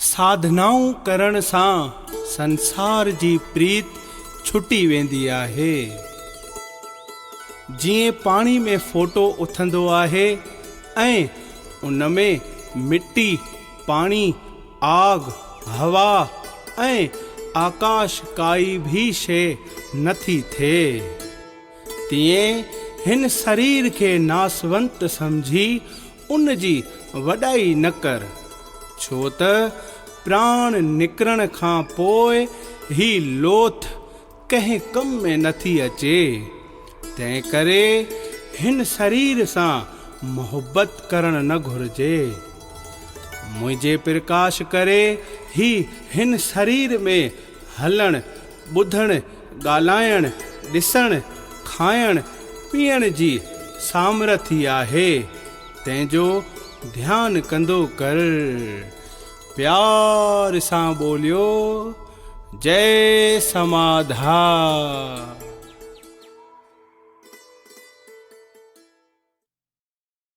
ساڌنائون ڪرڻ سان سنسار جي پريت ڇٽي ويندي آهي. جيئن پاڻي ۾ ڦوٽو اٿندو آهي ۽ ان ۾ مٽي، پاڻي، آگ، هوا ۽ آڪاش ڪائي به شيء نٿي ٿئي. تيئن هن سرير کي ناسونت سمجهي ان جي وڏائي نه ڪر، ڇو ته پراڻ نڪرڻ کان پوء هي لوٿ ڪنهن ڪم ۾ نٿي اچي، تنهنڪري هن سرير سان محبت ڪرڻ نه گهرجي. منهنجي پرڪاش ڪري هي هن سرير ۾ هلڻ، ٻڌڻ، ڳالهائڻ، ڏسڻ، کائڻ، پيئڻ جي سامرٿي آهي، تنهن جو ڌيان ڪندو ڪر. پيار سان ٻوليو، جئي سماڌا.